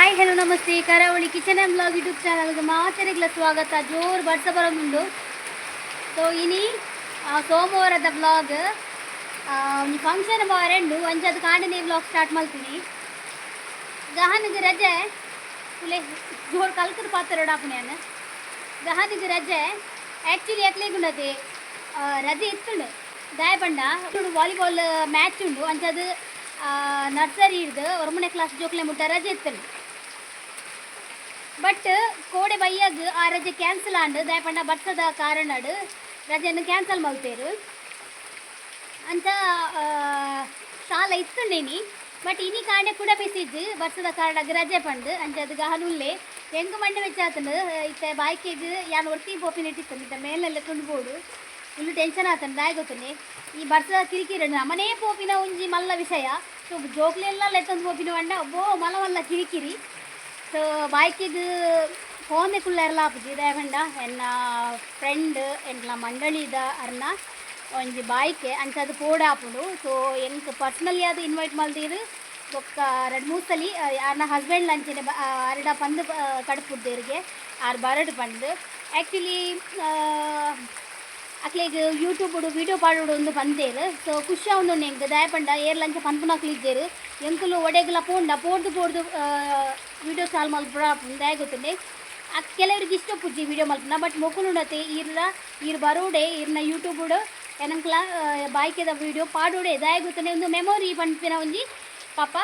Hi, hello, namaste. ಕರಾವಳಿ kitchen and blog YouTube ಚಾನಲ್ಗೆ ಮಾತೆರೆಗ್ಲ ಸ್ವಾಗತ. ಜೋರು ಬರ್ಸ ಬರೋದುಂಡು. ಸೊ ಇನಿ ಸೋಮವಾರದ ಬ್ಲಾಗ್. ಒಂಜಿ ಫಂಕ್ಷನ್ ಬಾರೆಂಡು ಅಂಚದ ಕಾಂಡನೆ ಬ್ಲಾಗ್ ಸ್ಟಾರ್ಟ್ ಮಲ್ತೀನಿ. ಗಹನಿಗೆ ರಜೆ ಕುಲೆ ಜೋರು ಕಲ್ಕದ ಪಾತ್ರ ಡಾಪುನ. ಗಹನಿಗೆ ರಜೆ ಆ್ಯಕ್ಚುಲಿ ಅಕ್ಲೇಗುಂಡತೆ ರಜೆ ಇತ್ತುಂಡು. ದಾಯ ಪಂಡ ವಾಲಿಬಾಲ್ ಮ್ಯಾಚ್ ಉಂಡು. ಅಂಚದು ನರ್ಸರಿ ಹಿಡ್ದು ಒರ್ಮನೆ ಕ್ಲಾಸ್ ಜೋಕ್ಲೆ ಮುಟ್ಟ ರಜೆ ಇತ್ತುಂಡು. ಬಟ್ ಕೋಡೆ ಬಯ್ಯಾಗ ಆ ರಜೆ ಕ್ಯಾನ್ಸಲ್ ಆಂಡ್. ದಾಯ ಪಂಡ ಬರ್ಸದ ಕಾರಣಡ್ ರಜೆಯನ್ನು ಕ್ಯಾನ್ಸಲ್ ಮಲ್ತೇರು. ಅಂಚ ಶಾಲೆ ಇತ್ತುಂಡೇನಿ. ಬಟ್ ಇನಿ ಕಾಂಡೆ ಕೂಡ ಮೆಸೇಜ್, ಬರ್ಸದ ಕಾರಣಗ್ ರಜೆ ಪಂಡ್. ಅಂಚ ಅದು ಗಹನುಲ್ಲೆ ಎಂಕ್ ಮಂಡೆ ಬೆಚ್ಚಾತಂಡು. ಇತ್ತೆ ಬಾಯ್ಕೆಗ್ ಯಾನ್ ಒರ್ತಿ ಪೋಪಿನ ಇಟ್ಟಿತ್ತು. ಇತ್ತೆ ಮೇಲೆಲ್ಲ ತುಂಡ್ಬೋಡು ಫುಲ್ ಟೆನ್ಷನ್ ಆತಂಡು. ದಾಯ ಗೊತ್ತುಂಡೆ, ಈ ಬರ್ಸದ ಕಿರಿಕಿರಿ ನಮನೇ ಪೋಪಿನ ಒಂಜಿ ಮಲ್ಲ ವಿಷಯ. ಸೊ ಜೋಕ್ಲೆಲ್ಲ ಲೆತ್ತೊಂದು ಪೋಪಿನ ಪಂಡ ಒಬ್ಬೋ ಮಲ್ಲ ಮಲ್ಲ ಕಿರಿಕಿರಿ. ಸೊ ಬಾಯ್ಕೆಗ್ ಫೋನ್ ಕುಲ್ಲೆರ್ಲ ಆಪುಜಿ. ದಾಯ ಪಂಡ ಎನ್ನ ಫ್ರೆಂಡ್ ಎಂಕ್ಲ ಮಂಡಳಿದ ಅರ್ನ ಒಂಜಿ ಬಾಯ್ಕೆ. ಅಂಚ ಅದು ಪೋಡ ಆಪುಂಡು. ಸೊ ಎಂಕ್ ಪರ್ಸ್ನಲಿ ಅದು ಇನ್ವೈಟ್ ಮಲ್ದೀರು. ಬೊಕ್ಕ ರಡ್ಡ್ ಮೂರು ಸಲಿ ಆರ್ನ ಹಸ್ಬೆಂಡ್ ಅಂಚನೆ ಅರೆಡ ಪಂದ್ ಕಡಪುಡ್ದೇರಿಗೆ ಆರ್ ಬರಡ್ ಪಂದ್. ಆ್ಯಕ್ಚುಲಿ ಅಕ್ಲೆಗ್ ಯೂಟ್ಯೂಬ್ ವೀಡಿಯೋ ಪಾಡೋಡು ಒಂದು ಪಂತೇರು. ಸೊ ಖುಷಿ ಆವೊಂದುಂಡು ಎಂಕ್. ದಾಯ ಪಂಡ ಏರ್ಲ ಅಂಚ ಪನ್ಪುನಕ್ಲು ಇಜ್ಜೆರ್. ಎಂಕುಲು ಒಡೆಗ್ಲ ಪೋಂಡ ಪೋಡ್ದು ಪೋಡ್ದು ವೀಡಿಯೋ ಚಾಲು ಮಲ್ಪುಡ ಆಪುಂಡು. ದಾಯ ಗೊತ್ತುಂಡೆ, ಕೆಲವರಿಗೆ ಇಷ್ಟ ಪುಜ್ಜಿ ವೀಡಿಯೋ ಮಲ್ಪುನ. ಬಟ್ ಮೊಕುಲುಂಡತೆ ಈರ್ಲ ಈರ್ ಬರೋಡೆ ಈರ್ನ ಯೂಟ್ಯೂಬ್ ಎನಂಕ್ಲ ಬಾಯ್ಕೆದ ವೀಡಿಯೋ ಪಾಡೋಡೆ. ದಾಯ ಗೊತ್ತುಂಡೆ, ಒಂದು ಮೆಮೊರಿ ಪನ್ಪಿನ ಒಂಜಿ ಪಾಪ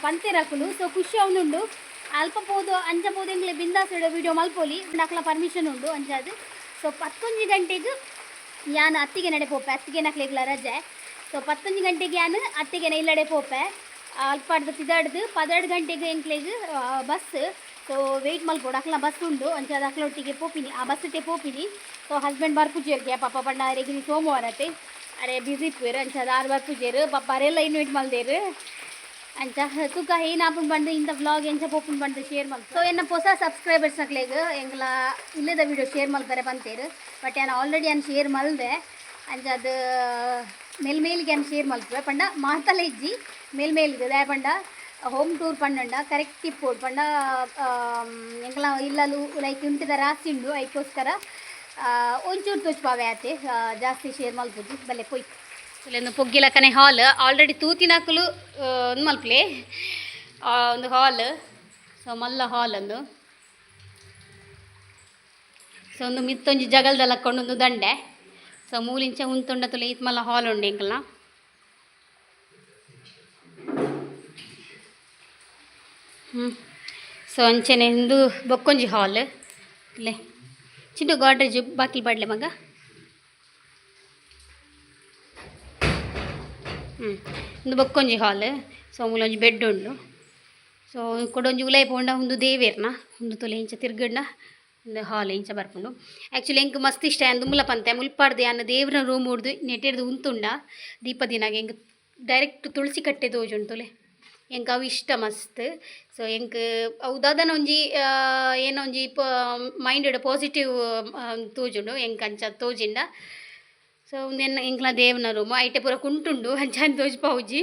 ಪಂತೇರಕುಲು. ಸೊ ಖುಷಿ ಆವೊಂದುಂಡು. ಅಲ್ಪ ಪೋದು ಅಂಚ ಪೋದು ಎಂಕ್ಲೆ ಬಿಂದಾಸ್ ವೀಡಿಯೋ ಮಲ್ಪೊಲಿ. ಅಕ್ಲ ಪರ್ಮಿಷನ್ ಉಂಡು ಅಂಚಾದ್. ಸೊ 11 ಗಂಟೆಗೆ ಯಾನ್ ಅತ್ತಿಗೆ ನಡೆ ಪೋಪೆ. ಅತ್ತಿಗೆ ನಕ್ಲೆಗ್ಲ ರಜೆ. ಸೊ 11 ಗಂಟೆಗೆ ಯಾನ್ ಅತ್ತಿಗೆನ ಇಲ್ಲಡೆ ಪೋಪೆ. ಅಲ್ಪಾಡ್ದು ಪಿದಾಡ್ದು 12 ಗಂಟೆಗೆ ಎಂಕ್ಲೆಗ್ ಬಸ್. ಸೊ ವೆಯ್ಟ್ ಮಲ್ಪೊಡು. ಅಕ್ಲ ಬಸ್ ಉಂಡು. ಅಂಚಾದ್ ಅಕ್ಲೊಟ್ಟಿಗೆ ಪೋಪಿನಿ, ಆ ಬಸ್ಸಿಟ್ಟೆ ಪೋಪಿನಿ. ಸೊ ಹಸ್ಬೆಂಡ್ ಬರ್ಪುಜೆರ್ಗೆ ಪಾಪ. ಪಂಡ ಅರೆಗ್ ಸೋಮವಾರತೆ ಅರೆ ಬ್ಯುಸಿ ಇಪ್ಪುವೆರ್. ಅಂಚಾದ್ ಆರು ಬರ್ಪುಜೆರ್ ಪಾಪ. ಅರೆಲ್ಲ ಇನ್ವೈಟ್ ಮಲ್ದೇರು. ಅಂಚ ತುಕ ಏನ್ ಆಪುಂಡು ಬಂದು ಇಂಥ ವ್ಲಾಗ್ ಎಂಚ ಪೋಪುಂಡು ಬಂದು ಶೇರ್ ಮಲ್ಪ. ಸೊ ಎನ್ನ ಹೊಸ ಸಬ್ಸ್ಕ್ರೈಬರ್ಸ್ ನಕ್ಲೆಗ್ ಎಂಕ್ಲ ಇಲ್ಲದ ವಿಡಿಯೋ ಶೇರ್ ಮಲ್ಪರೆ ಪಂತೇರು. ಬಟ್ ಯಾನ್ ಆಲ್ರೆಡಿ ಯಾನ್ ಶೇರ್ ಮಲ್ದೆ. ಅಂಚ ಅದು ಮೇಲ್ ಮೇಲ್ಗೆ ಯಾನ್ ಶೇರ್ ಮಲ್ಪುವೆ. ಪಂಡ ಮಾತಲ ಇಜ್ಜಿ, ಮೇಲ್ ಮೇಲ್ಗೆ. ದಾಯ ಪಂಡ ಹೋಮ್ ಟೂರ್ ಪಂಡಂಡ ಕರೆಕ್ಟ್ ಇಪ್ಪೊಡು. ಪಂಡ ಎಂಕ್ಲ ಇಲ್ಲಲು ಲೈಕ್ ಉಂಟಿದ ರಾಸಿ ಉಂಡು. ಐಕೋಸ್ಕರ ಒಂಚೂರು ತೋಚ್ಪಾವೆ ಆತೆ, ಜಾಸ್ತಿ ಶೇರ್ ಮಲ್ಪುಜಿ. ಬಲ್ಲೆ ಪೋಯ್. ಇಲ್ಲೊಂದು ಪೊಗ್ಗಿಲಕ್ಕನೆ ಹಾಲ್. ಆಲ್ರೆಡಿ ತೂತಿನಕುಲು ಒಂದು ಮಲ್ಪಲೆ. ಒಂದು ಹಾಲ್. ಸೊ ಮಲ್ಲ ಹಾಲ್ ಒಂದು. ಸೊ ಒಂದು ಮಿತ್ತೊಂಜಿ ಜಗಲ್ದ ಲಕ್ಕೊಂಡು ಒಂದು ದಂಡೆ. ಸೊ ಮೂಲಿಂಚ ಉಂತುಂಡ ತುಲೆ ಈತ್ ಮಲ್ಲ ಹಾಲ್ ಉಂಡು ಎಂಕಲ್ನ. ಸೊ ಅಂಚನೆ ಇಂದು ಬೊಕ್ಕೊಂಜಿ ಹಾಲ್ ಇಲ್ಲೇ. ಚಿನ್ನ ಗಾಡ್ರೇಜ್ ಬಾಕಿಲ್ ಬಾಡ್ಲೆ ಮಗ. ಇಂದು ಬೊಕ್ಕೊಂಜಿ ಹಾಲ್. ಸೊ ಮೂಲೊಂಜಿ ಬೆಡ್ ಉಂಡು. ಸೊ ಕುಡೊಂಜಿ ಉಲಾಯಿ ಪೋಂಡ ಉಂದು ದೇವೆರ್ನ. ಉಂದು ತುಲೆ ಇಂಚ ತಿರ್ಗಂಡ ಉಂದು ಹಾಲ್ ಇಂಚ ಬರ್ಪುಂಡು. ಆ್ಯಕ್ಚುಲಿ ಎಂಕ್ ಮಸ್ತ್ ಇಷ್ಟ. ಯಾನ್ ದುಂಬುಲ ಪಂತೆ, ಮುಲ್ಪಾಡ್ದು ಯಾನ್ ದೇವ್ರನ ರೂಮ್ ಉಡ್ದು ನೆಟೆಡ್ದು ಉಂತುಂಡ ದೀಪ ದಿನಾಗ ಎಂಕ್ ಡೈರೆಕ್ಟ್ ತುಳಸಿ ಕಟ್ಟೆ ತೋಜುಂಡು ತುಲೆ. ಎಂಕ್ ಅವು ಇಷ್ಟ ಮಸ್ತ್. ಸೊ ಎಂಕ್ ಅವು ದಾದನ ಒಂಜಿ ಏನೋ ಒಂಜಿ ಪ ಮೈಂಡ್ ಪಾಸಿಟಿವ್ ತೋಜುಂಡು ಎಂಕ್ ಅಂಚ ತೋಜಿಂಡ. ಸೊ ಉಂದೆನ್ ಎಂಕ್ಲ ದೇವ್ನ ರೂಮು. ಐಟೆ ಪೂರ ಕುಂಟುಂಡು. ಅಂಚ ತೋಜ್ಪಾವುಜಿ.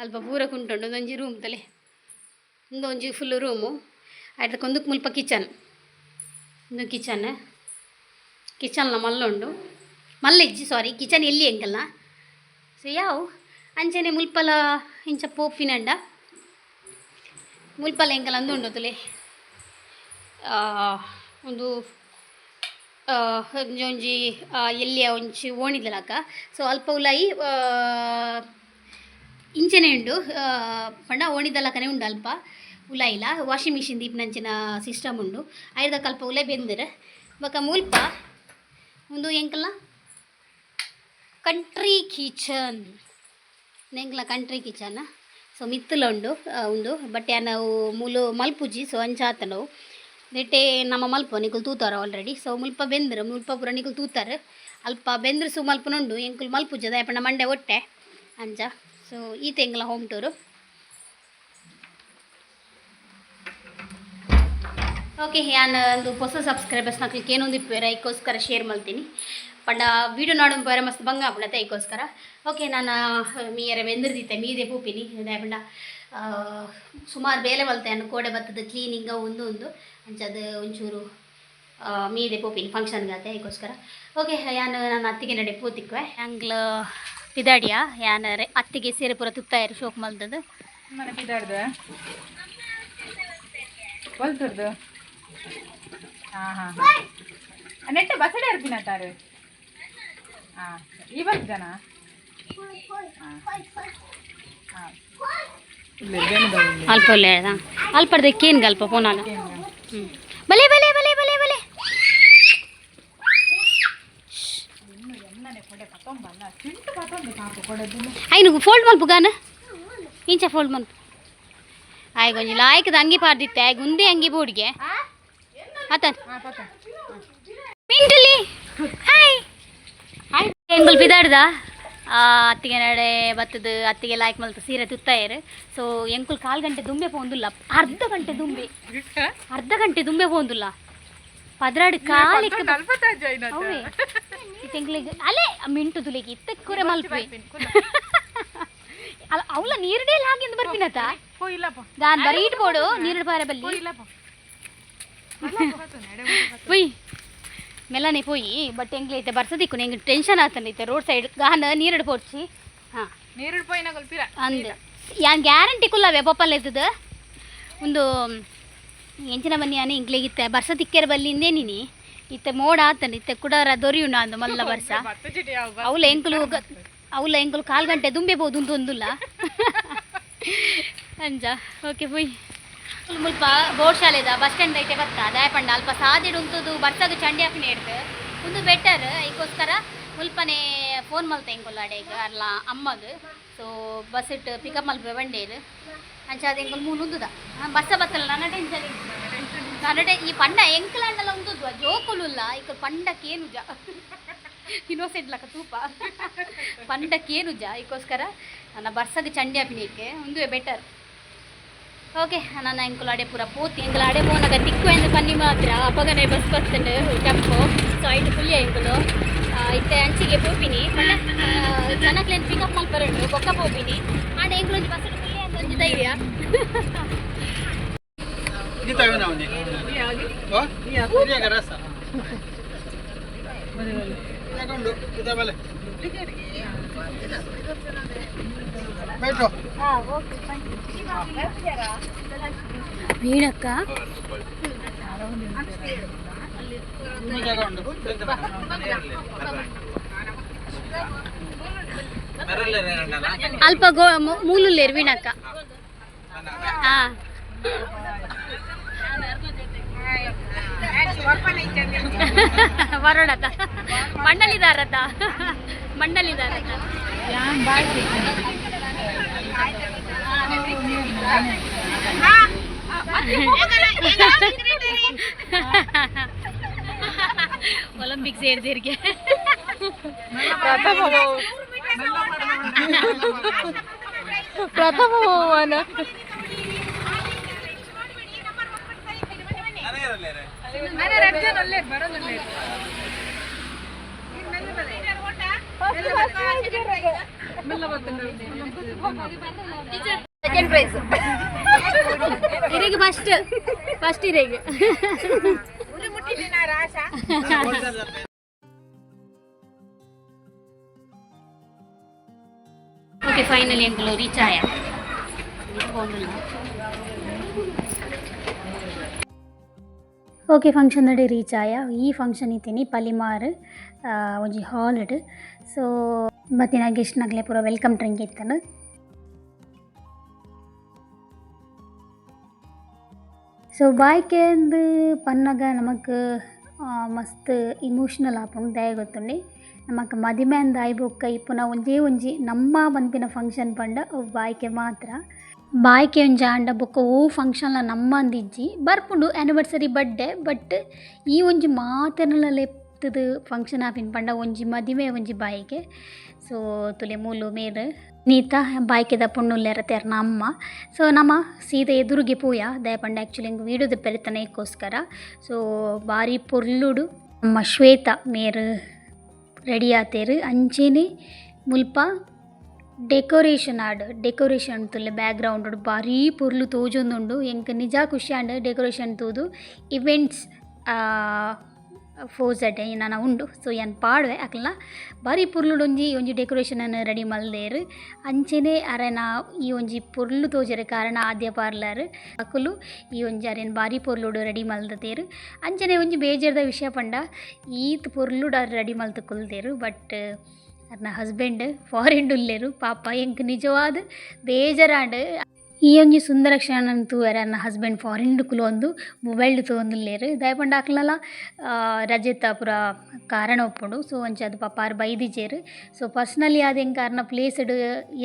ಅಲ್ಪ ಪೂರ ಕುಂಟುಂಡು. ಒಂದೊಂಜಿ ರೂಮ್ ತಲೆ. ಉಂದೊಂಜಿ ಫುಲ್ ರೂಮು. ಐತ ಕೊಂದುಕ್ ಮುಲ್ಪ ಕಿಚನ್. ಉಂದು ಕಿಚನ್. ಕಿಚನ್ಲ ಮಲ್ಲ ಉಂಡು. ಮಲ್ಲ ಇಜ್ಜಿ, ಸಾರಿ, ಕಿಚನ್ ಎಲ್ಲಿ ಎಂಕಲ್ನ. ಸೊ ಯಾವು ಅಂಚನೆ ಮುಲ್ಪಲ ಇಂಚ ಪೋಪಿನಂಡ ಮುಲ್ಪಲ ಎಂಕಲ್ ಅಂದುಂಡು ತುಲೆ. ಉಂದು ಒಂಜಿ ಒಂಜಿ ಎಲ್ಲಿಯ ಒಂಜಿ ಓಣಿದಲಕ. ಸೊ ಅಲ್ಪ ಉಲಾಯಿ ಇಂಚನೆ ಉಂಡು. ಪಂಡ ಓಣಿದಲಕನೆ ಉಂಡು. ಅಲ್ಪ ಉಲಾಯಿಲ ವಾಷಿಂಗ್ ಮಿಷಿನ್ ದೀಪನಂಚಿನ ಸಿಸ್ಟಮ್ ಉಂಡು. ಐರ್ದಕ ಅಲ್ಪ ಉಲಾಯಿ ಬೆಂದಿರು. ಬೊಕ ಮುಲ್ಪ ಉಂದು ಎಂಕಲ್ನ ಕಂಟ್ರಿ ಕಿಚನ್. ಎಂಕ್ಲ ಕಂಟ್ರಿ ಕಿಚನ್. ಸೊ ಮಿತ್ತುಲ ಉಂಡು ಉಂದು. ಬಟ್ ಯಾನ್ ಅವು ಮೂಲು ಮಲ್ಪುಜಿ. ಸೊ ಅಂಚ ಆತುಂಡು. ನೆಟ್ಟೆ ನಮ್ಮ ಮಲ್ಪ ನಿಕುಲು ತೂತಾರ ಆಲ್ರೆಡಿ. ಸೊ ಮುಲ್ಪ ಬೆಂದ್ರು ಮುಲ್ಪ ಪೂರ ನಿಕುಲು ತೂತಾರ. ಅಲ್ಪ ಬೆಂದ್ರು ಸು ಮಲ್ಪುನ ಉಂಡು. ಎಂಕುಲು ಮಲ್ಪುಜಿ. ದಾಯೆ ಪಂಡ ಮಂಡೆ ಒಟ್ಟೆ ಅಂಚ. ಸೊ ಈತ ಎಂಕ್ಲ ಹೋಮ್ ಟೂರು. ಓಕೆ, ಯಾನ್ ಒಂದು ಹೊಸ ಸಬ್ಸ್ಕ್ರೈಬರ್ಸ್ ನಕ್ಲಿಗೆ ಏನೊಂದು ಇಪ್ಪುವೆರ್, ಐಕೋಸ್ಕರ ಶೇರ್ ಮಲ್ತೀನಿ. ಪಂಡ ವೀಡಿಯೋ ನಾಡೊಂದು ಪೋಯೆರೆ ಮಸ್ತ್ ಬಂಗ ಆಪುಂಡತೆ, ಐಕೋಸ್ಕರ. ಓಕೆ, ನಾನು ಮೀಯರೆ ಬೆಂದಿರ್ದಿತ್ತೆ, ಮೀದೆ ಪೂಪಿನಿ. ದಾಯೆ ಪಂಡ ಸುಮಾರು ಬೇಲೆ ಮಲ್ತೆ ಕೋಡೆ ಬತ್ತದ ಕ್ಲೀನಿಂಗ್ ಒಂದು ಒಂದು ಅಂಚದ ಒಂಚೂರು ಮೀದೆ ಪೋಪಿನ ಫಂಕ್ಷನ್ಗೆ ಆತೆ ಅದಕ್ಕೋಸ್ಕರ. ಓಕೆ, ಯಾನ್ ನನ್ನ ಅತ್ತಿಗೆ ನಡೆ ಪೋತಿಕ್ವೆ. ಅಂಗ್ಲ ಪಿದಾಡಿಯ ಯಾನ್ ಅತ್ತಿಗೆ ಸೀರೆ ಪೂರ ತುತ್ತಾಯರು ಶೋಕ್ ಮಲ್ತದ್ದು. ಮನೆ ಪಿದಾಡ್ದು ಒಲ್ತುರ್ದು. ಹಾಂ ಹಾಂ ಹಾಂ, ನೆಟ್ಟ ಬಸಡೆ ಇರ್ಪಿನ ತಾರು. ಹಾಂ, ಈ ಜನ. ಹಾಂ ಹಾಂ. ಅಲ್ಪ ಒಳ್ಳೆಯದ ಅಲ್ಪಡ್ದೆ ಕೇನ್ಗೆ ಅಲ್ಪ ಪೋನಾಗ. ಹ್ಞೂ, ಬಲೆ ಬಲೆ ಬಲೆ ಬಲೆ ಬಲೆ. ಐನು ಫೋಲ್ಡ್ ಮಲ್ಪು ಗಾನ ಇಂಚ ಫೋಲ್ಡ್ ಮಲ್ಪು. ಆಯ್ ಒಂಜಿ ಲಾಯ್ಕದ ಅಂಗಿ ಪಾರ್ದಿತ್ತೆ ಆಯ್ ಗುಂದೆ ಅಂಗಿ ಬೋಡಿಗೆ ಆತ. ಮಿಂಟುಲಿ, ಹಾಯ್ ಹಾಯ್. ಎಂಗುಲ್ ಪಿದಾಡ್ದ ಅತ್ತಿಗೆ ನಡೆ ಬತ್ತದ ಅತ್ತಿಗೆ ಲಾಯ್ಕ್ ಮಲ್ತ ಸೀರೆ ತುತ್ತಾಯರು. ಸೊ ಎಂಕುಲ್ ಕಾಲು ಗಂಟೆ ದುಂಬೆ ಪೋಂದುಲ್ಲ, ಅರ್ಧ ಗಂಟೆ ದುಂಬೆ, ಅರ್ಧ ಗಂಟೆ ದುಂಬೆ ಪೋಂದುಲ್ಲ, 12 ಕಾಲಿಕ್ಕೆ. ಅವೇ ತಿಂಗಳಿಗೆ ಅಲ್ಲೇ ಮಿಂಟು ತುಲಿಗೆ ಇತ್ತ ಕುರೆ ಮಲ್ಪೆ ಅಲ್ಲ ಅವಳ ನೀರುಡೇಲಿ ಹಾಗೆಂದು ಬರ್ಪಿನತ. ದಾನ್ ಬರೀ ಇಟ್ಬೋಡು ನೀರುಡು ಪಾರೆ ಬಲ್ಲಿ. ಪೊಯ್ ಮೆಲ್ಲನೆ ಪೋಯಿ. ಬಟ್ ಎಂಗ್ಲ ಐತೆ ಬರ್ಸದಿಕ್ಕು ಎಂಗ್ ಟೆನ್ಷನ್ ಆತಂದೈತೆ. ರೋಡ್ ಸೈಡ್ ಗಾನ ನೀರುಡು ಪೋಡ್ಚಿ. ಹಾಂ. ನೀರುಡು ಪೋಯಿನ ಕೊಲ್ಪಿರ. ಅಂದ್ ಯಾನ್ ಗ್ಯಾರಂಟಿ ಕುಲ್ಲವೆ ಪೊಪ್ಪಲ್ಲ ಇದ್ದದ ಒಂದು ಎಂಚಿನ ಬನ್ನಿ ಯಾನೆ ಇಂಕ್ಲೆಗಿತ್ತೆ ಬರ್ಸ ತಿಕ್ಕೆರ ಬಲ್ಲಿಂದೇ ನೀನಿ ಇತ್ತೆ ಮೋಡ ಆತನ ಇತ್ತೆ ಕುಡಾರ ದೊರಿಯುಣ ಅಂದು ಮಲ್ಲ ಬರ್ಸ. ಅವಳ ಎಂಕುಲು ಅವಳ ಎಂಕುಲು ಕಾಲು ಗಂಟೆ ದುಂಬೆ ಬೋದು ಒಂದುಲ್ಲ ಅಂಜ. ಓಕೆ, ಪೊಯ್. ಮುಲ್ಪ ಬೋರ್ಡ್ ಶಾಲೆದ ಬಸ್ ಸ್ಟ್ಯಾಂಡ್ ಐತೆ ಬತ್ತ ದಾಯಪಂಡ ಅಲ್ಪ ಸಾದಿಡು ಉಂತುದು ಬರ್ಸಗ ಚಂಡಿ ಹಾಕಿನ ಹಿಡ್ದು ಒಂದು ಬೆಟರ್. ಐಕೋಸ್ಕರ ಮುಲ್ಪನೆ ಫೋನ್ ಮಲ್ತೆ ಎಂಕುಲು ಅಡೆಗ್ ಅರ್ಲ ಅಮ್ಮಗ್. ಸೊ ಬಸ್ ಇಟ್ಟು ಪಿಕಪ್ ಮಲ್ಪೆ ಬಂಡೇರು. ಅಂಚ ಅದು ಎಂಕುಲು ಮೂಲು ಉಂದುದ ಬಸ್ಸ ಬತ್ತಲ್ಲ. ನನ್ನ ಟೆನ್ಷನ್ ನನ್ನ ಈ ಪಂಡ ಎಂಕುಲಾಂಡಲ ಉಂದುದು ಜೋಕುಲುಲ್ಲ ಇಕ ಪಂಡಕ್ಕೇನು ಜ ಇನ್ನೋಸೆಂಟ್ ಲಕ್ಕ ತೂಪ ಪಂಡಕ್ಕೇನು ಜ. ಐಕೋಸ್ಕರ ನನ್ನ ಬರ್ಸಗ ಚಂಡಿ ಹಾಪಿನಕ್ಕೆ ಉಂದುವೆ ಬೆಟರ್. ಓಕೆ, ನನ್ನ ಎಂಕುಲು ಅಡೆ ಪೂರ ಪೋತಿ. ಎಂಕುಲು ಅಡೆ ಪೋನಾಗ ತಿಕ್ಕು ಎಂದು ಪನ್ನಿ ಮಾತ್ರ ಅಪ್ಪಗನೆ ಬಸ್ ಬರ್ತಂಡು ಟೆಂಪೋ. ಸೊ ಐಟ್ ಪುಲ್ಯ ಎಂಕುಲು ಇತ್ತೆ ಅಂಚಿಗೆ ಪೋಪಿನಿ ಪಂಡ ಜನಕ್ಲೇನು ಪಿಕಪ್ ಮಲ್ಪರುಂಡು ಬೊಕ್ಕ ಪೋಪಿನಿ. ಆಂಡ ಎಂಕುಲು ಒಂಜಿ ಬಸ್ ಪುಲ್ಯ ಅಂತ ಒಂಜಿ ಧೈರ್ಯ. ವೀಣಕ್ಕ. ಅಲ್ಪ ಗೋ ಮೂಲುಲ್ಲೇರು ವೀಣಕ್ಕ. ಹಾ, ಬರೋಣತ ಮಂಡಲಿದಾರತ ಮಂಡಲಿದಾರತ. ಒಲಿಂಪಿಕ್ಸ್ ಸೇರ್ದಿರ್ಗೆ. ಪ್ರಥಮ ಬಹುಮಾನ. ಸೆಕೆಂಡ್ ಪ್ರೈಸ್ ಇರಿಗೆ, ಫಸ್ಟ್ ಫಸ್ಟ್ ಇರಿಗೆ. ಓಕೆ, ಫೈನಲಿ ಎಂಕುಲು ರೀಚ್ ಆಯ. ಓಕೆ, ಫಂಕ್ಷನ್ ನಡೆ ರೀಚ್ ಆಯ. ಈ ಫಂಕ್ಷನ್ ಇತ್ತೀನಿ ಪಲಿಮಾರ್ ಒಂಜಿ ಹಾಲ್ ಇಡ್. ಸೊ ಬತ್ತಿನ ಗೆಸ್ಟ್ ನಗಲೆ ಪೂರ welcome drink ಇತ್ತನು. ಸೊ ಬಾಯ್ಕೆಂದು ಪನ್ನಗ ನಮಕ್ ಮಸ್ತ್ ಇಮೋಷ್ನಲ್ ಆಪುಂಡು. ದಾಯೆ ಗೊತ್ತುಂಡಿ? ನಮಕ್ ಮದಿಮೆ ಅಂದ್ ಆಯಿ ಬೊಕ್ಕ ಇಪ್ಪುನ ಒಂಜೇ ಒಂಜಿ ನಮ್ಮ ಪನ್ಪಿನ ಫಂಕ್ಷನ್ ಪಂಡ ಅವು ಬಾಯ್ಕೆ ಮಾತ್ರ. ಬಾಯ್ಕೆ ಒಂಜಿ ಆಂಡ ಬೊಕ್ಕ ಓ ಫಂಕ್ಷನ್ಲ ನಮ್ಮ ಇಜ್ಜಿ ಬರ್ಪುಂಡು ಆ್ಯನಿವರ್ಸರಿ, ಬರ್ಡೇ. ಬಟ್ ಈ ಒಂಜಿ ಮಾತೆರ್ನಲ ಲೆತ್ತುದು ಫಂಕ್ಷನ್ ಆಪಿನ ಪಂಡ ಒಂಜಿ ಮದಿಮೆ, ಒಂಜಿ ಬಾಯಿಕೆ. ಸೊ ತುಲೆ ಮೂಲು ಮೇರ್ ನೀತ ಬಾಯ್ಕೆದ ಪೊಣ್ಣುಲ್ಲೆರ ತೆರ್ನ ಅಮ್ಮ. ಸೊ ನಮ ಸೀದಾ ಎದುರುಗೆ ಪೋಯ. ದಾಯೆ ಪಂಡ ಆ್ಯಕ್ಚುಲಿ ಎಂಕ್ ವೀಡಿಯೋದ ಪೆರಿತನಕ್ಕೋಸ್ಕರ. ಸೊ ಬಾರಿ ಪೊರ್ಲುಡು ನಮ್ಮ ಶ್ವೇತ ಮೇರ್ ರೆಡಿ ಆತೇರು. ಅಂಚೆನೆ ಮುಲ್ಪ ಡೆಕೋರೇಷನ್ ಆಡ್ ಡೆಕೋರೇಷನ್ ತುಲ್ಲೆ ಬ್ಯಾಕ್ ಗ್ರೌಂಡ್ ಬಾರಿ ಪೊರ್ಲು ತೋಜೊಂದುಂಡು. ಎಂಕ್ ನಿಜ ಖುಷಿ ಆಂಡ್ ಡೆಕೋರೇಷನ್ ತೂದು. ಇವೆಂಟ್ಸ್ ಫೋಸೆಡ್ ನನ ಉಂಡು. ಸೊ ಯಾನ್ ಪಾಡುವೆ ಅಕಲ್ನ ಬಾರಿ ಪೊರ್ಲುಡೊಂಜಿ ಒಂಜಿ ಡೆಕೋರೇಷನ್ ರೆಡಿ ಮಲ್ದೆರ್. ಅಂಚೆನೆ ಅರೆನ ಈ ಒಂಜಿ ಪೊರ್ಲು ತೋಜೆರೆ ಕಾರಣ ಆದ್ಯ ಪಾರ್ಲರ್ ಅಕುಲು ಈ ಒಂಜಿ ಅರೆನ್ ಬಾರಿ ಪೊರ್ಲುಡು ರೆಡಿ ಮಲ್ತುದೆರ್. ಅಂಚನೆ ಒಂಜಿ ಬೇಜಾರದ ವಿಷಯ ಪಂಡ ಈತ್ ಪೊರ್ಲುಡು ಅರ್ ರೆಡಿ ಮಲ್ತ್ ಕುಲ್ದೆರ್. ಬಟ್ ಅರ್ನ ಹಸ್ಬೆಂಡ್ ಫಾರಿನ್ ಉಲ್ಲೆರ್ ಪಾಪ ಎಂಕ್ ನಿಜವಾದ್ ಬೇಜಾರಾಂಡ್. ಈ ಒಂಜಿ ಸುಂದರ ಕ್ಷಣನ್ ತೂವರೆ ಅರ್ನ ಹಸ್ಬೆಂಡ್ ಫಾರಿನ್ ಕುಲೊಂದು ಮೊಬೈಲ್ ತೂವೊಂದುಲ್ಲೆರ್. ದಾಯೆ ಪಂಡ ಅಕ್ಲ್ನಲ ರಜೆತ ಪೂರ ಕಾರಣ ಉಪ್ಪುಂಡು. ಸೊ ಅಂಚಾದ್ ಪಾಪ ಆರ್ ಬೈದಿಜೆರ್. ಸೊ ಪರ್ಸನಲಿ ಆದ್ ಎಂಕ್ ಅರ್ನ ಪ್ಲೇಸ್ ಡ್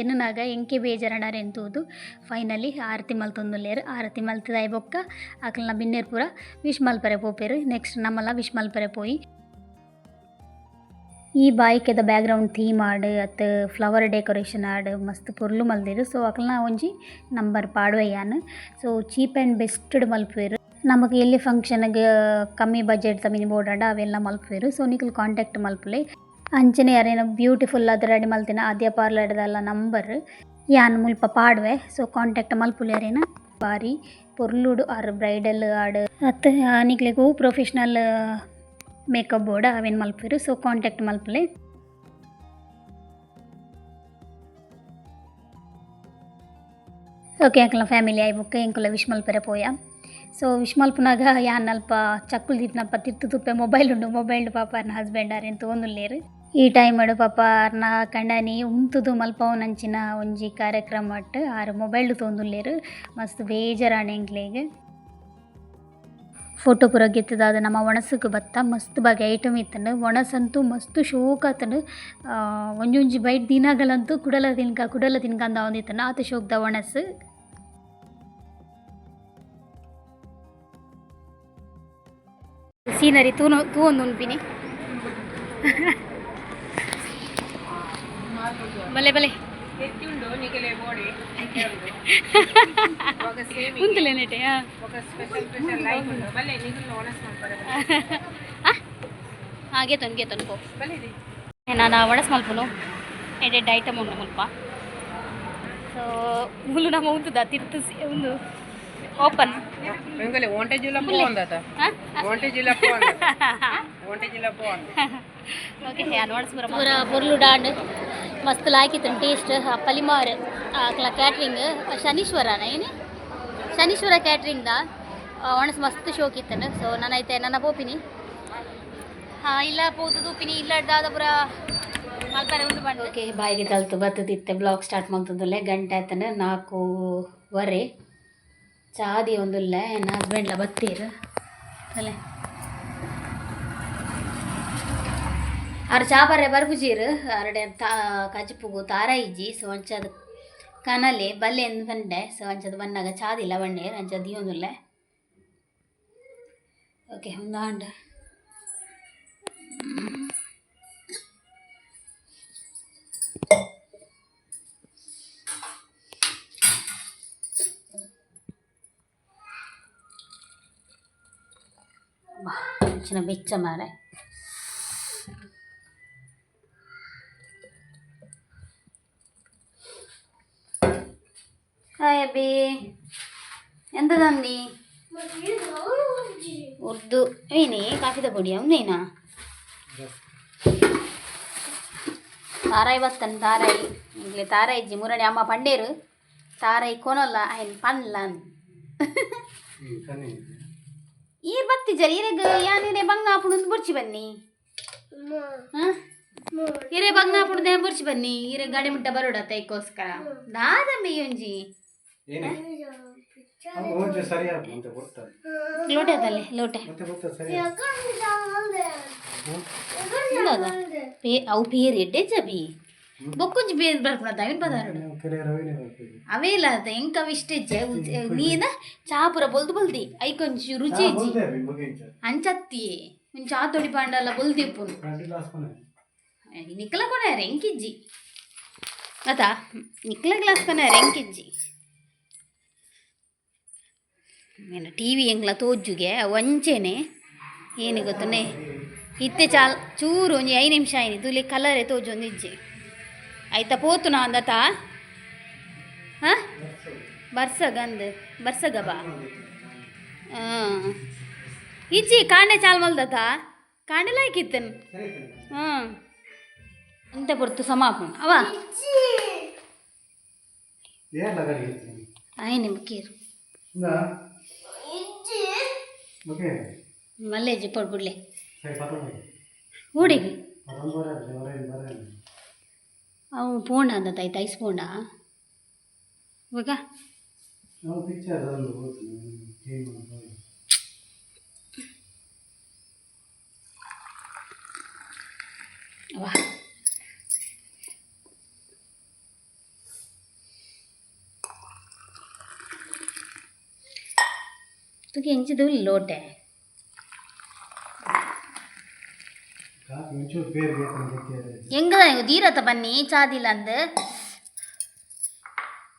ಎನ್ನುನಗ ಎಂಕೆ ಬೇಜಾರಾಂಡ್ ಅರೆನ್ ತೂದು. ಫೈನಲಿ ಆರತಿ ಮಲ್ತೊಂದುಲ್ಲೆರ್. ಆರತಿ ಮಲ್ತುದಾಯಿ ಬೊಕ್ಕ ಅಕಲ್ನ ಬಿನ್ನೆರ್ ಪೂರ ವಿಶ್ ಮಲ್ಪರೆ ಪೋಪೆರ್. ನೆಕ್ಸ್ಟ್ ನಮಲ ವಿಶ್ ಮಲ್ಪರೆ ಪೋಯಿ. ಈ ಬಾಯಿಕೆದ ಬ್ಯಾಕ್ ಗ್ರೌಂಡ್ ಥೀಮ್ ಆಡ್ ಅತ್ತ್ ಫ್ಲವರ್ ಡೆಕೋರೇಷನ್ ಆಡ್ ಮಸ್ತ್ ಪೊರ್ಲು ಮಲ್ದೆರ್. ಸೊ ಅಕಲ್ನ ಒಂಜಿ ನಂಬರ್ ಪಾಡುವೆ ಯಾನ್. ಸೊ ಚೀಪ್ ಆಂಡ್ ಬೆಸ್ಟ್ ಡ್ ಮಲ್ಪುವೆರ್. ನಮಕ್ ಎಲ್ಯ ಫಂಕ್ಷನ್ ಗ್ ಕಮ್ಮಿ ಬಜೆಟ್ ದ ಮಿನಿ ಬೋಡಾಂಡ ಅವೆಲ್ಲ ಮಲ್ಪುವೆರ್. ಸೊ ನಿಕುಲು ಕಾಂಟ್ಯಾಕ್ಟ್ ಮಲ್ಪುಲೆ. ಅಂಚನೆ ಅರೆನ ಬ್ಯೂಟಿಫುಲ್ ಆದ್ ರೆಡಿ ಮಲ್ತಿನ ಆದ್ಯ ಪಾರ್ಲರ್ ದಲ ನಂಬರ್ ಯಾನ್ ಮುಲ್ಪ ಪಾಡುವೆ. ಸೊ ಕಾಂಟ್ಯಾಕ್ಟ್ ಮಲ್ಪುಲೆ ಅರೆನ. ಬಾರಿ ಪೊರ್ಲುಡು ಆರ್ ಬ್ರೈಡಲ್ ಆಡ್ ಅತ್ತ್ ನಿಕ್ಲೆಗ್ ಒವು ಪ್ರೊಫೆಷನಲ್ ಮೇಕಪ್ ಬೋರ್ಡ್ ಅವೆನ್ ಮಲ್ಪುವೆರ್. ಸೊ ಕಾಂಟ್ಯಾಕ್ಟ್ ಮಲ್ಪುಲೆ. ಓಕೆ ಅಕಲ್ನ ಫ್ಯಾಮಿಲಿ ಆಯಿ ಬೊಕ್ಕ ಎಂಕುಲ ವಿಶ್ ಮಲ್ಪೆರೆ ಪೋಯ. ಸೊ ವಿಶ್ ಮಲ್ಪುನಗ ಯಾನ್ ಅಲ್ಪ ಚಕ್ಕುಲು ದೀಪಿನಲ್ಪ ತಿರ್ತ್ ತುಪ್ಪೆ ಮೊಬೈಲ್ ಉಂಡು. ಮೊಬೈಲ್ ಪಾಪ ಅರ್ನ ಹಸ್ಬೆಂಡ್ ಅರೆನ್ ತೂವೊಂದುಲ್ಲೆರ್. ಈ ಟೈಮ್ ಡ್ ಪಾಪ ಅರ್ನ ಕಂಡನಿ ಉಂತುದು ಮಲ್ಪವುನಂಚಿನ ಒಂಜಿ ಕಾರ್ಯಕ್ರಮ ಅಟ್ ಆರ್ ಮೊಬೈಲ್ ತೂವೊಂದುಲ್ಲೆರ್. ಮಸ್ತ್ ಬೇಜಾರಾಂಡ್ ಎಂಕ್ಲೆಗ್. ಫೋಟೋ ಪೂರ ಗೆತ್ತುದಾದ್ ನಮ ಒಣಸುಗು ಬತ್ತ ಮಸ್ತ್ ಬಗೆ ಐಟಮ್ ಇತ್ತುಂಡು. ಒಣಸಂತೂ ಮಸ್ತ್ ಶೋಕ್ ಆತುಂಡು. ಒಂಜೊಂಜಿ ಬೈಟ್ ದೀನಗಲಂತೂ ಕುಡಲ ತಿನ್ಕ ಕುಡಲ ತಿನ್ಕ ಅಂದ್ ಆವೊಂದಿತ್ತುಂಡು. ಆತ್ ಶೋಕ್ದ ಒಣಸ್. ಸೀನರಿ ತೂನು ತೂವೊಂದು ಉನ್ಪಿನಿ. ಬಲೆ ಬಲೆ ಉಂತುಲೆ ನೆಟೆ. ಹಾಂ ಗೆತೊನ್ ಗೆತೊನ್ ಪೋ. ನಾನು ಒಣಸ್ ಮಲ್ಪುನು ಎಡ್ಡೆ ಐಟಮ್ ಉಂಡು ಮುಲ್ಪ. ಸೊ ಮುಲು ನಮ್ಮ ಉಂತುದ ತಿರ್ತು ಉಂದು ಓಪನ್. ಒಂಟೆ ಜಿಲ್ಲ ಪೋಂದತ ಒಂಟೆ ಜಿಲ್ಲ ಪೋಂದ ಒಂಟೆ ಜಿಲ್ಲ ಪೋಂದ. ಓಕೆ ಯಾನ್ ಒಣಸ್ ಪೂರ ಪೂರ ಪೊರ್ಲು ಡಾಂಡ್ ಮಸ್ತ್ ಲಾಯ್ಕಿತ್ತು ಟೇಸ್ಟ್. ಪಲಿಮಾರ್ ಅಕ್ಲ ಕ್ಯಾಟ್ರಿಂಗ್ ಶನೀಶ್ವರನ ಏನಿ ಶನೀಶ್ವರ ಕ್ಯಾಟ್ರಿಂಗ್ the ಒಣಸ್ ಮಸ್ತ್ ಶೋಕ್ ಇತ್ತುಂಡು. ಸೊ ನಾನು ಐತೆ ನನ್ನ ಪೋಪಿನಿ ಇಲ್ಲ ಪೋದು ತೂಪಿನಿ ಇಲ್ಲ ದಾದ ಪೂರ ಮಲ್ಪರೆ ಉಂಡು ಬಂಡು. ಓಕೆ ಬಾಯಿಗೆ ತಲ್ತು ಬತ್ತದಿತ್ತೆ ಬ್ಲಾಗ್ ಸ್ಟಾರ್ಟ್ ಮಲ್ತೊಂದುಲ್ಲೆ. ಗಂಟೆ ಆತನ 4:30. ಚಾದಿ ಒಂದುಲ್ಲೆ ಎನ್ನ ಹಸ್ಬೆಂಡ್ಲ ಬತ್ತೀರು ಅಲ್ಲೇ ಆರು ಚಾ ಬರ್ರೆ ಬರ್ಪುಜೀರು. ಅರಡೆ ತಾ ಕಜಿಪುಗು ತಾರ ಇಜ್ಜಿ. ಸೊ ಅಂಚಾದ ಕನಲೆ ಬಲ್ಲೆ ಎಂದು ಬಂಡೆ. ಸೊ ಅಂಚದ ಬನ್ನಾಗ ಚಾದಿಲ್ಲ ಬಂಡೆ ಅಂಚ ದಿಯೊಂದುಲ್ಲೆ. ಓಕೆ ಒಂದಾಂಡ್ ಅಂಚಿನ ಬೆಚ್ಚ ಮಾರೆ. ಹಾಯ್ ಅಬ್ಬಿ, ಎಂತ ತಂದಿ? ಉರ್ದು ಏನೇ ಕಾಫಿದ ಪೊಡಿ ಒಂದೇನಾ? ತಾರಾಯಿ ಬತ್ತನ್ ತಾರಾಯಿ ಇಂಗ್ಲೆ ತಾರಾಯಿ ಇಜ್ಜಿ. ಮುರಣಿ ಅಮ್ಮ ಪಂಡೇರು ತಾರಾಯಿ ಕೊನೊಲ್ಲ ಐನ್ ಪನ್ಲ. ಈರ್ ಬತ್ತಿಜರ್ ಈರೆಗ್ ಯಾನ್ ಇರೆ ಬಂಗ ಆಪುಂಡು ಬೊರ್ಚಿ ಬನ್ನಿ. ಇರೆ ಬಂಗ ಆಪುಂಡು ದೇನ್ ಬೊರ್ಚಿ ಬನ್ನಿ. ಈರೆ ಗಾಡಿ ಮುಟ್ಟ ಬರೋಡ ತೈಕೋಸ್ಕರ ದಾದಮ್ಮೆ ಒಂಜಿ ಲೋಟೆ ಅದಲ್ಲೇ ಲೋಟೆ ಪೇ ಅವು ಪೇರ್ ಎಡ್ಡೆ ಜಬಿ ಬೊಕ್ಕೊಂಜಿ ಬೇರ್ ಬರ್ಪುಣ ದವಿನ್ ಪದಾರುಡು ಅವೇ ಇಲ್ಲ ಎಂಕ ಅವು ಇಷ್ಟ ಇಜ್ಜೆ. ನೀನ ಚಾ ಪೂರ ಬೊಲ್ದು ಬೊಲ್ದಿ ಐಕೊಂಚಿ ರುಚಿ ಇಜ್ಜಿ ಅಂಚತ್ತಿ ಒಂಜಿ ಚಾ ತೊಡಿ ಪಾಂಡಲ್ಲ ಬೊಲ್ದಿ ಉಪ್ಪುನು ನಿಕ್ಕಲ ಕೊನಾರ ಎಂಕಿಜ್ಜಿ ಅತಾ ನಿಕ್ಕಲ ಗ್ಲಾಸ್ ಕೊನಾರ ಎಂಕಿಜ್ಜಿ. ಏನು ಟಿ ವಿ ಎಂಕ್ಲ ತೋಜುಗೆ ಅವು ಅಂಚೆನೆ ಏನು ಗೊತ್ತನೆ ಇತ್ತೆ ಚಾಲ್ ಚೂರು ಒಂಜಿ 5 ನಿಮಿಷ ಆಯ್ನಿ ತುಲಿ ಕಲರೇ ತೋಜೊಂದು ಇಜ್ಜಿ. ಆಯ್ತಾ ಪೋತುನ ಅಂದತ ಹಾಂ ಬರ್ಸಗ ಅಂದ್ ಬರ್ಸಗ ಬಾ. ಹಾಂ, ಇಜ್ಜಿ ಕಾಂಡೆ ಚಾಲ್ ಮಲ್ದತ ಕಾಂಡೆ ಲಾಯ್ಕಿತ್ತನ್. ಹಾಂ, ಅಂತೆ ಪೊರ್ತು ಸಮಾಪುಣ್ ಅವ. ಆಯ್ನೆ ಮುಕ್ಕೀರು. ಮಲ್ಲೇಜಿ ಪೊಡ್ ಬಿಡ್ಲೆ ಊಡಿಗೆ. ಅವು ಪೋಂಡ ಅಂದತ ಆಯ್ತು ಐಸ್ ಪೋಂಡ ಇವಾಗ. ಪಿಕ್ಚರ್. ಅವ ತುಗೆ ಎಂಚಿದು ಲೋಟೆ. ಕಾಫಿ ಒಂಚೂರು ಬೇರೆ ಬೇಕಂತ. ಹೆಂಗದ ದೀರತ ಬನ್ನಿ ಚಾದಿಲ್ಲ ಅಂದ್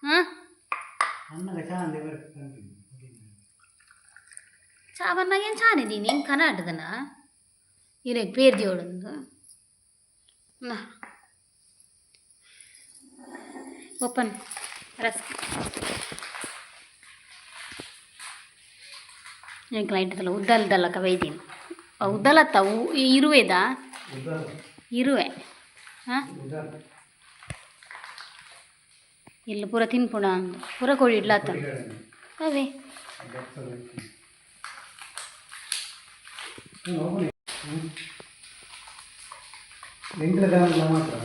ಹಾಂ. ಅನ್ನದ ಚಾ ಅಂದೆ. ಚಾ ಬನ್ನಾಗ ಏನು ಚಾನಿದ್ದೀನಿ ಹೆಂಗೆ ಕನಾಟದನ ಇರಕ್ಕೆ ಪೇರ್ ದೇವಡೊಂದು. Open rusk. ಎಂಕ್ಲ ಇಟ್ಟದಲ್ಲ ಉದ್ದಲ್ದಲ್ಲ ಬೈದೀನಿ. ಉದ್ದಲತ್ತ ಇರುವೆದಾ? ಇರುವೆ. ಹಾಂ, ಇಲ್ಲಿ ಪೂರ ತಿನ್ಪುಣ ಅಂದು ಪೂರ ಕೋಳಿ ಇಡ್ಲಾತ ಅವೇ. ಮಾತ್ರ.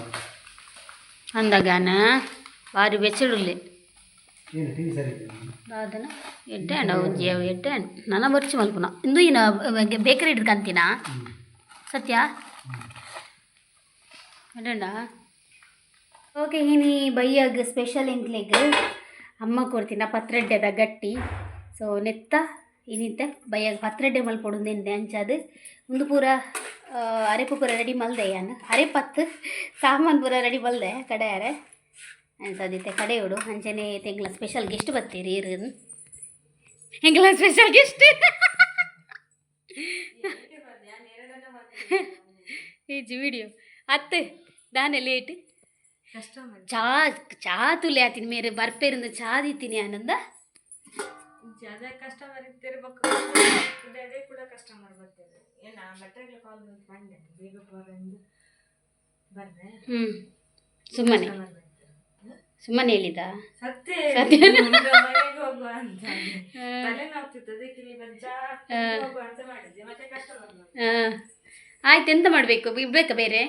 ಅಂದಾಗಾನ ಬಾರಿ ಬೆಚ್ಚಡುಲ್ಲೆ. ಏನು ಟೀ ಸರಿ? ದಾದನ ಎಡ್ಡೆ ಅಂಡ ಉಜ್ಜಿ ಅವು ಎಡ್ಡೆ ಅಂಡ್ ನನ ಬರ್ಚಿ ಮಲ್ಪುನ ಇಂದು ಇನ್ನ ಬೇಕರಿ ಹಿಡ್ಕಂತೀನ ಸತ್ಯ ಎಡ್ಡಂಡ. ಓಕೆ, ಇನಿ ಬೈಯಾಗ ಸ್ಪೆಷಲ್ ಎಂಕ್ಲೆಗ್ ಅಮ್ಮ ಕೊಡ್ತೀನ ಪತ್ರಡ್ಡೆದ ಗಟ್ಟಿ. ಸೊ ನೆತ್ತ ಇನ್ನಿತ್ತ ಬೈಯಾಗ ಪತ್ರಡ್ಡೆ ಮಲ್ಪೊಡು ನಿಂದೆ ಅಂಚಾದ್ ಉಂದು ಪೂರ ಅರೆಪು ಪೂರ ರೆಡಿ ಮಲ್ದೆ ಯಾನ್. ಅರೆಪತ್ತು ಸಾಮಾನು ಪೂರ ರೆಡಿ ಮಲ್ದೆ ಕಡೆ ಅರೆ ಅಂಚಾದಿತ್ತೆ ಕಡೆಯೋಡು. ಅಂಚನೆ ತೆಂಗ್ಲ ಸ್ಪೆಷಲ್ ಗೆಸ್ಟ್ ಬತ್ತೀರಿ ಇರು. ಎಂಗ್ಲ ಸ್ಪೆಷಲ್ ಗೆಸ್ಟ್ ಈಜಿ ವಿಡಿಯೋ ಅತ್ತೆ ದಾನೆ ಲೇಟ್ ಚಾ ಚಾ ತುಲೆ ಆತೀನಿ ಮೇರೆ ಬರ್ಪೇರಿಂದ ಚಾ ದಿತ್ತೀನಿ ಆನಂದ. ಅದೇ ಕಸ್ಟಮರ್ ಇತ್ತಿರ್ಬೇಕು ಅದೇ ಕೂಡ ಕಸ್ಟಮರ್ ಬರ್ತದೆ ಏನ ಭಟ್ರೆಗ್ಲ ಕಾಲ್ ಬಂದೆ ಬೇಗ ಬರಂದು ಬರ್ರೆ. ಹ್ಞೂ, ಸುಮ್ಮನೆ ಸುಮ್ಮನೆ ಹೇಳಿದ. ಸತ್ಯ. ಸತ್ಯ. ಮನೆಗೆ ಹೋಗುವ ಅಂತ ತಲೆನೋಗ್ತಿತ್ತು, ಅದಕ್ಕೆ ಇಲ್ಲಿ ಬಂದು ಚಾ ಕುಡ್ದು ಹೋಗುವ ಅಂತ ಮಾಡಿದ್ದೆ, ಮತ್ತೆ ಕಸ್ಟಮರ್. ಆಯ್ತು, ಎಂತ ಮಾಡಬೇಕು? ಇರ್ಬೇಕಾ ಬೇರೆ?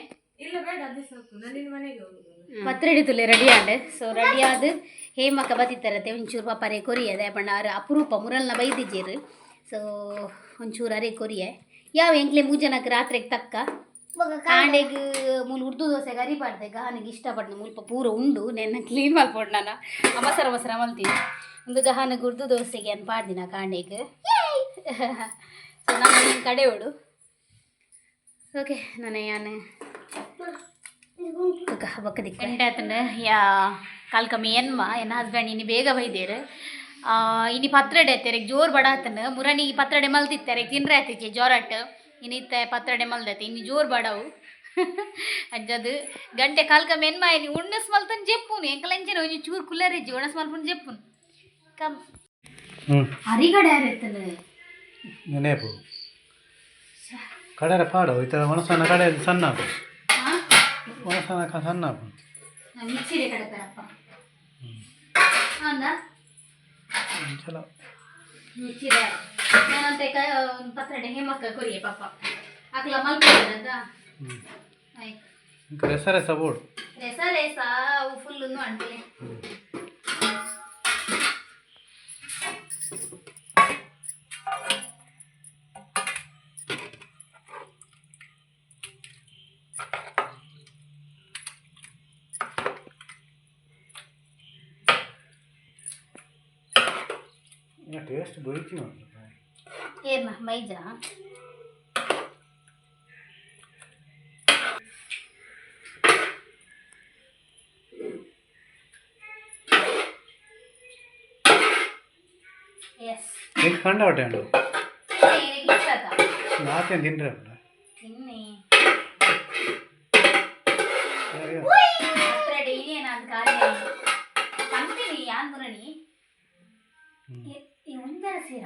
ಇಲ್ಲ, ಬೇಡ, ಅದೇ ಸಾಕು. ನಾನು ಇನ್ನು ಮನೆಗೆ ಹೋಗುದು. ಪತ್ರೊಡೆ ತುಲೆ ರೆಡಿ ಆಂಡ್. ಸೊ ರೆಡಿ ಆದ್ ಹೇಮಕ್ಕ ಬತ್ತಿತ್ತರತೆ ಒಂಚೂರು ಪಾಪರೆ ಕೊರಿಯದೆ ಪಂಡ ಆರು ಅಪರೂಪ ಮುರಲ್ನ ಬೈದಿಜ್ಜೇರು. ಸೊ ಒಂಚೂರು ಅರೆ ಕೊರಿಯೆ ಯಾವ ಎಂಕ್ಲೆ ಮೂಜನಕ್ಕೆ ರಾತ್ರಿಗೆ ತಕ್ಕ ಕಾಂಡೆಗ್ ಮೂಲು ಉರ್ದು ದೋಸೆ ಅರಿ ಪಾಡ್ದೆ. ಗಹನಿಗೆ ಇಷ್ಟಪಡ್ದು ಮುಲ್ಪ ಪೂರ ಉಂಡು ನೆನ್ನ ಕ್ಲೀನ್ ಮಲ್ಪೊಡು. ನಾನು ಅವಸರ ಅವಸರ ಮಲ್ತೀನಿ. ಒಂದು ಗಹನಿಗೆ ಉರ್ದು ದೋಸೆಗೆ ಅನ್ ಪಾಡ್ದಿನ ಕಾಂಡೆಗ್. ಸೊ ನಾನು ಕಡೆ ಓಡು. ಓಕೆ, ನಾನು ಯಾನ್ ಬೊಕ್ಕ ಗಂಟೆ ಆತಂಡ. ಯಾ ಕಾಲ್ ಕಮ್ಮಿ ಎನ್ಮ ಎನ್ನ ಹಸ್ಬೆಂಡ್ ಇನಿ ಬೇಗ ಬೈದೇರು. ಇನಿ ಪತ್ರೊಡೆ ಆಯ್ತಾರೆ ಜೋರು ಬಡ ಆತನ. ಮುರಣಿ ಪತ್ರೊಡೆ ಮಲ್ತಿತ್ತಾರೆ ತಿನ್ರೆ ಆತಿಚೆ ಜೋರಾಟ್. ಇನಿತ್ತೆ ಪತ್ರೊಡೆ ಮಲ್ದೈತೆ ಇನ್ನು ಜೋರು ಬಡವು ಅಜ್ಜದು ಗಂಟೆ ಕಾಲ್ ಕಮ್ಮಿ ಎನ್ಮ. ಇನಿ ಉಣ್ಣಸ್ ಮಲ್ತನ್ ಜೆಪ್ಪುನು ಎಂಕಲಂಚಿನ ಒಂಜಿ ಚೂರು ಕುಲ್ಲರೆಜ್ಜಿ ಒಣಸ್ ಮಲ್ಪುನು ಜೆಪ್ಪುನು ಕಮ್. ಅರಿಗಡೆ ಯಾರೆತ್ತನ? ನೆನಪು ಕಡೆರ ಪಾಡು ಈ ಥರ ಒಣಸನ ಕಡೆ ಸಣ್ಣ ಒಣಸನ ಸಣ್ಣ. ಮಿಕ್ಸಿಡೆ ಕಡೆತಾರಪ್ಪ ಹೌದಾ? ಚಲೋ. ಮಿಕ್ಸಿಡೆ ನಾನಂತೆ ಒಂದು ಪತ್ರೊಡೆ ಹೇಮಕ್ಕ ಕೊರಿಯೆ ಪಾಪ ಅಕ್ಲ ಮಲ್ಪದ. ಆಯ್ತು. ರೆಸ ರೆಸ ಬೋಡು. ರೆಸ ರೆಸ ಅವು ಫುಲ್ ಅಂಟಲೆ. ಟೇಸ್ಟ್ ಬೈಚಿ ಮಾತ್ರ. ಏನ ಮೈಜಾ? ಎಸ್. ಎಂಕ್ ಕಂಡ ಹೊಟ್ಟೆ ಉಂಡು. ನಾತೇನು ತಿನ್ರೆ ಅಲ್ಲ. ತಿನ್ನಿ. ಪತ್ರೊಡೆ ಯಾನ್ ಕಾರ್ಯ ಪಂಪಿನಿ ಯಾನ್ ಮುರಣಿ. ಈ ಒಂಜರ ಸೀರ,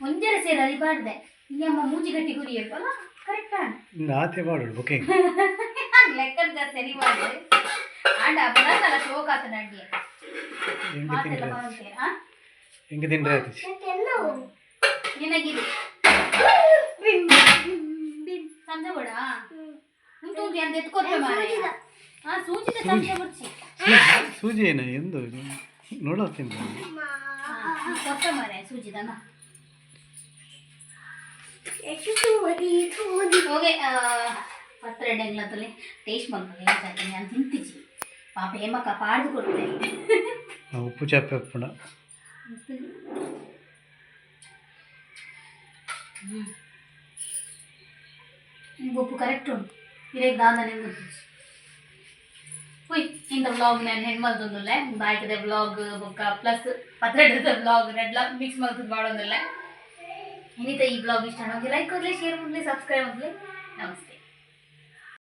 ಒಂಜರ ಸೀರ ಅಲ್ಲಿ ಬಾರ್ದೆ. ಈ ಅಮ್ಮ ಮೂಜಿ ಗಟ್ಟಿ ಗುರಿ ಅಲ್ಲ, ಕರೆಕ್ಟ್. ಇನ್ನು ಆತೆ ಪಾಡೋಡು ಬುಕಿಂಗ್. ಲೆಕ್ಕದ ಸರಿ ಮಾಡಿ ಆಂಡ ಬರತ್ತಲ್ಲ, ಶೋಕ್ ಆತ ನಡ್ಡಿ. ಹೆಂಗೆ ಮಾತೆಲ್ಲ ತಿಂದ್ರೆ ಬಂತೆ ಆ. ಹೆಂಗೆ ತಿಂದ್ರೆ ಆಯ್ತು. ನಿನಗಿದೆ ಚಮಚ ಬೇಡ. ಉಂಟು ಉಂಟು ಅಂತ ಎತ್ಕೊತ್ತೆ ಮಾರ್ರೆ. ಹಾ, ಸೂಜಿದ ಚಮಚ ಬಿಡ್ಸಿ. ಸೂಜಿ, ಸೂಜಿ ಏನು ಎಂದು ನೋಡೋ ತಿಂದ. ಕೊಟ್ಟ ಮಾರೆ ಸೂಜಿದನ. ಹೋಗೆ ಪತ್ರ ಎಣ್ಣೆಗ್ಲತ್ತಲ್ಲಿ ಟೇಸ್ಟ್ ಮಲ್ಪಲೆ ಏನ್ ನಾನು ತಿಂತಿಜಿ ಪಾಪ. ಹೇಮಕ್ಕ ಪಾಡ್ದು ಕೊಡ್ತೆ. ಉಪ್ಪು ಚಾಪೆ ಉಪ್ಪುಂಡ. ನಿಮ್ಗೆ ಉಪ್ಪು ಕರೆಕ್ಟ್ ಉಂಟು. ಇರೇಗ್ ದಾದ ನಿಮ್ಗೆ. ಉಯ್, ಇಂದ ವ್ಲಾಗ್ ನಾನು ಹೆಣ್ಣು ಮಲ್ತೊಂದುಲ್ಲೆ. ಬಾಯ್ಕದ ವ್ಲಾಗ್ ಬೊಕ್ಕ ಪ್ಲಸ್ ಪತ್ರೊಡೆದ ವ್ಲಾಗ್ ರೆಡ್ಲ ಮಿಕ್ಸ್ ಮಲ್ತದ್ ಮಾಡೋದಿಲ್ಲ. ಏನಿತ ಈ ಬ್ಲಾಗ್ ಇಷ್ಟ ಆಗಿ ಲೈಕ್ ಕೊಡ್ಲಿ, ಶೇರ್ ಮಾಡಲಿ, ಸಬ್ಸ್ಕ್ರೈಬ್ ಮಾಡಲಿ. ನಮಸ್ತೆ.